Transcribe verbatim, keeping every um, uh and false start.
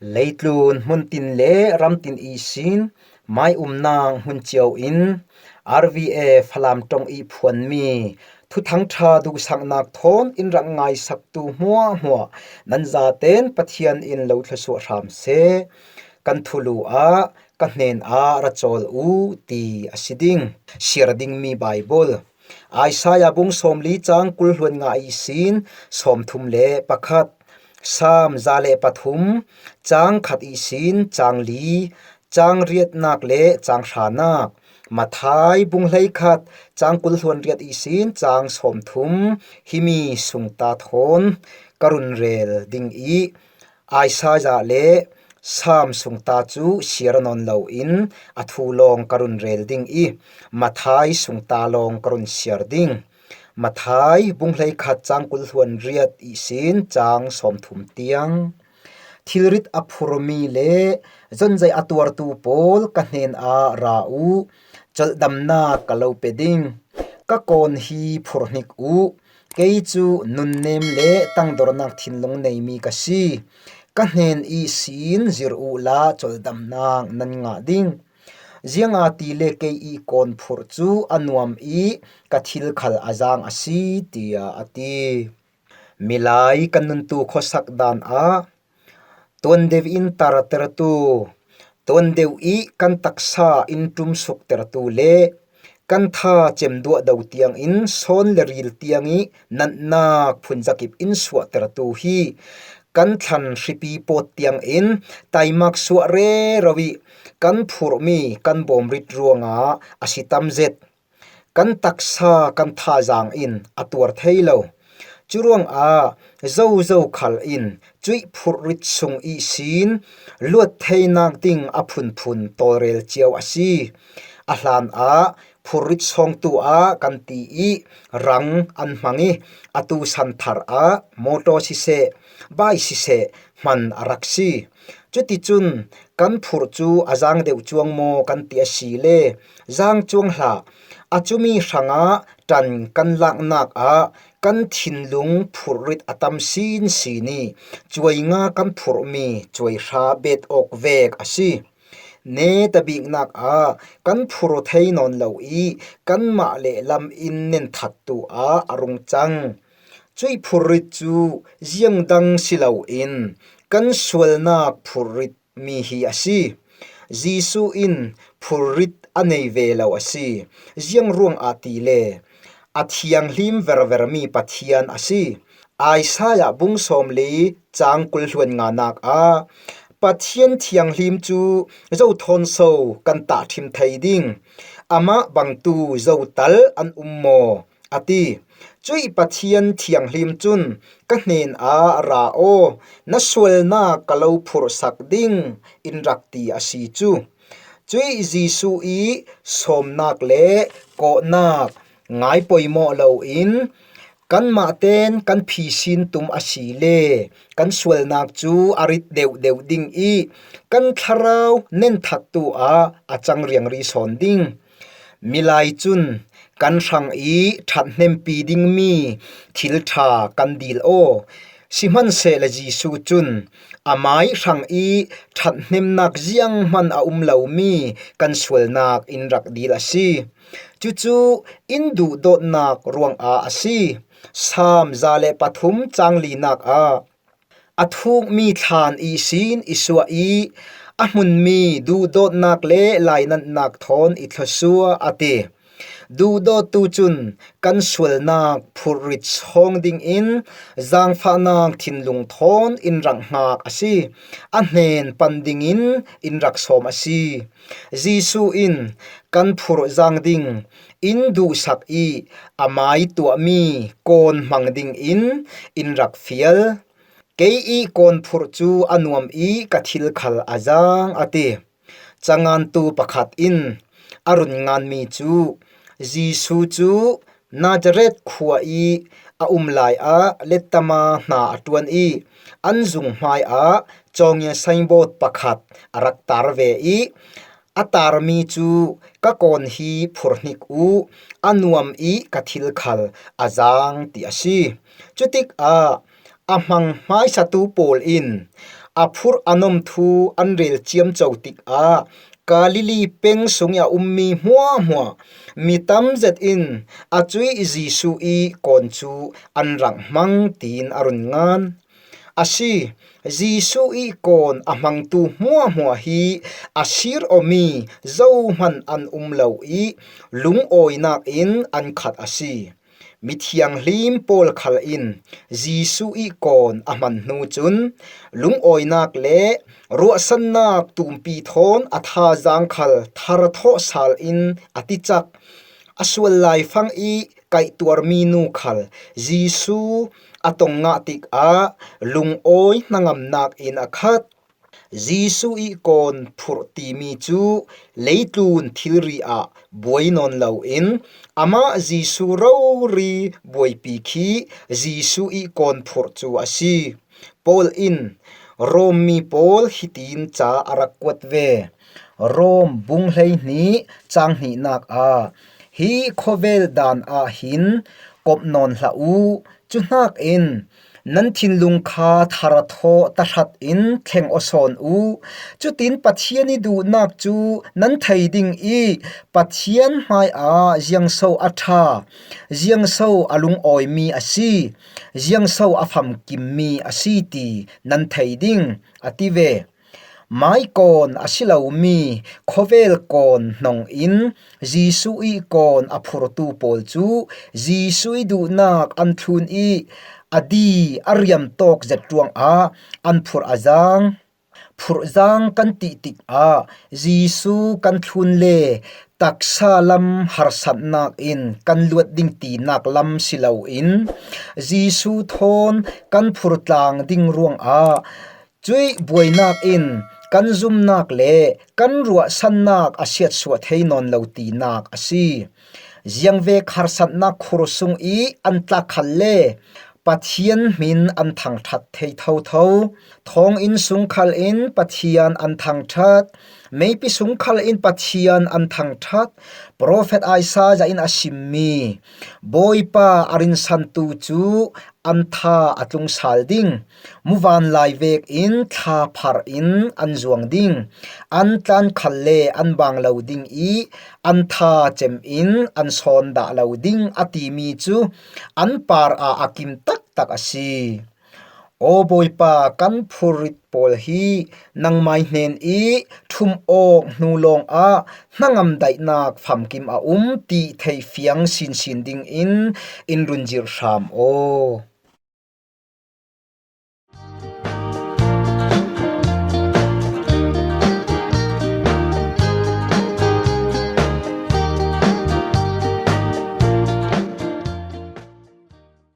Leitlun hmuntin le ramtin ihsin mai umnak hmun cio in R V A Falam ṭong i phuanmi Thuthang ṭha duhsaknak thawn in rak ngaisaktu hmuahhmuah nan zaten Pathian in lo thluasuah hram seh. Kan thulu ah ka hnen ah ra cawl u ti a si ding. Siar dingmi Baibal. Isaiah bung sawmli cang kul hluan nga ihsin sawmthum le pakhat. Salm za le pathum cang khat ihsin cang li, cang riatnak le cang hranak. Matthai bung hleikhat cang kul hluan riat ihsin cang sawmthum. Himi sungta thawn ka run rel ding i Isaiah le Salm sungta cu siar nawn loin a thu lawng ka run rel ding i Matthai sungta lawng ka run siar ding. Matthai bung hleikhat cang kul hluan riat ihsin cang sawmthum tiang. Thilrit a phurmi le zonzai a tuartu pawl ka hnen ah ra u, colhdamnak ka lo pe ding. Ka kawn hi phurhnik u, kei cu nunnem le tangdornak thinlung neimi ka si. Ka hnen ihsin zir uhla colhdamnak nan ngah ding. Ziangahtile kei i kawn phurh cu a nuam i ka thil khal a zaang a si, tiah a ti. Milai kan nuntu khuasak dan ah tuan deuh in tartertu, tuan deuh i kan taksa in ṭumsuktertu le kan tha cemduah do tiangin sawn le ril tiang i natnak phunzakip in suahtertu hi kan thlan hripi pawt tiangin taimak suah rero i kan phurhmi kan bawmrit ruangah a si tam zet. Kan taksa kan thazaang in a tuar thei lo. Curuangah zozo khal in cuih phurhrit sung ihsin luat theinak ding a phunphun tawlrel cio a si. A hlanah phurhrit sawngtu ah kan ti i rang an hmang i atu san thar ah mawtaw siseh, bai siseh hman a rak si. Cuticun kan phurh cu a zaang deuh cuang maw kan ti a si le zaang cuang hlah. A cumi hrangah ṭan kan laknak ah kan thinlung phurhrit a tam sinsin i cuai nga kan phurhmi cuai hra bet awk vek a si. Netabiknak ah kan phurh thei nawn lo i kanmah lehlam in nenthattu ah a rung cang. Cuih phurhrit cu ziangdang si loin kan sualnak phurhrit mi hi a si. Jesuh in phurhrit a nei ve lo a si. Ziang ruangah tile a thianghlim ververmi Pathian a si. Isaiah bung sawmli cang kul hluan nganak ah Pathian thianghlim cu zo thawn so kan tahṭhim thei ding? Amah bangtu zotal an um maw? A ti. Cuih Pathian thianghlim cun ka hnen ah ra aw, na sualnak ka lo phurhsak ding in rak ti a si cu. Cuih Jesuh i sawmnak le kawhnak ngai poimawh loin kanmah ten kan phisin tum a si le kan sualnak cu a rit deuhdeuh ding i kan thlarau nenthattu ah a cang riangri sawn ding. Milai cun kan hrang i ṭhathnempi dingmi thil ṭha kan dil aw. Sihmanhsehlaw Jesuh cun amai hrang i ṭhathnemnak zianghman a um lomi kan sualnak in rak dil a si. Cucu in duhdawtnak ruangah a si. Salm za le pathum cang linak ah a thukmi thlan ihsin i suah i a hmunmi duhdawtnak le lainatnak thawn i thluasuah a ti. Duhdawttu cun kan sualnak phurhrit sawng dingin zaangfahnak thinlung thawn in rak hngak a si. A hnen pan dingin in rak sawm a si. Jesuh in kan phurh zaang ding in duhsak i amai tuahmi kawn hmang dingin in rak fial. Kei i kawn phurh cu a nuam i ka thil khal a zaang a ti. Cangantu pakhat in a run nganmi cu Jesuh cu Nazareth khua i a um lai ah lettama hna a ṭuan i an zung hmai ah cawngia signboard pakhat a rak tar ve i a tarmi cu ka kawn hi phurhnik u, a nuam i ka thil khal a zaang ti a si. Cutikah a hmang hmaisatu pawl in a phurh a nom thu an rel ciamco tikah Galilee peng sungih a ummi hmuahhmuah mi tam zetin a cuih Jesuh ih kawn cu an rangh hmang, tiin a run ngan. A si, Jesuh ih kawn a hmangtu hmuahhmuah hi a sir awmi zohman an um lo ih lungawinak in an khat a si. Mithianghlim pawl khal in Jesuh ih kawn a hman hnu cun lungawinak le ruahsannak tumpi thawn a thazaang khal thar thawh sal in a ticak. A sual laifang ih kaihtuarmi nu khal Jesuh a tong ngah tikah lungawi hnangamnak in a khat. Jesuh ih kawn phurh timi cu leitlun thilri ah buai nawn loin amah Jesuh rori buaipi khi Jesuh ih kawn phurh cu a si. Paul in Rom mi pawl hitin ca a rak kuat ve. Rom bung hleihnih cang hnihnak ah, hi khawvel daan ah hin komh nawn hlah uh. Cuhnakin nan thinlung kha thar thawh tahratin thleng aw sawn uh. Cutin Pathian ih duhnak cu nan thei ding ih Pathian hmaiah ziangso a ṭha, ziangso a lungawimi a si, ziangso a famkimmi a si ti nan thei ding, a ti ve. Mai kawn a si lomi khawvel kawn hnongin Jesuh ih kawn a phurtu pawl cu Jesuh ih duhnak an thlun ih a di a riam tawk zet ruangah an phurh a zaang. Phurh zaang kan tih tikah Jesuh kan thlun le taksa lam harsatnak in kan luat ding tinak lam si loin Jesuh thawn kan phurtlang ding ruangah cuih buainak in kan zumnak le kan ruahsannak a siatsuah thei nawn lo tinak a si. Ziangvek harsatnak khur sung ih an tlak khal le Pathian hmin an thangṭhat thei thotho. Thawnginn sung khal in Pathian an thangṭhat, meipi sung khal in Pathian an thangṭhat. Profet Isaiah in a simmi Bawipa a rinsantu cu an tha a tlung sal ding, muvanlai vekin thla phar in an zuang ding, an tlan khal le an bang lo ding ih an tha cem in an sawn dah lo ding, a timi cu an par ah a kim taktak a si. Aw Bawipa, kan phurrit pawl hi nangmai hnen ih ṭhum awk hnu lawngah hnangam daihnak famkim a um ti thei fiang sinsin dingin in run zirh hram aw.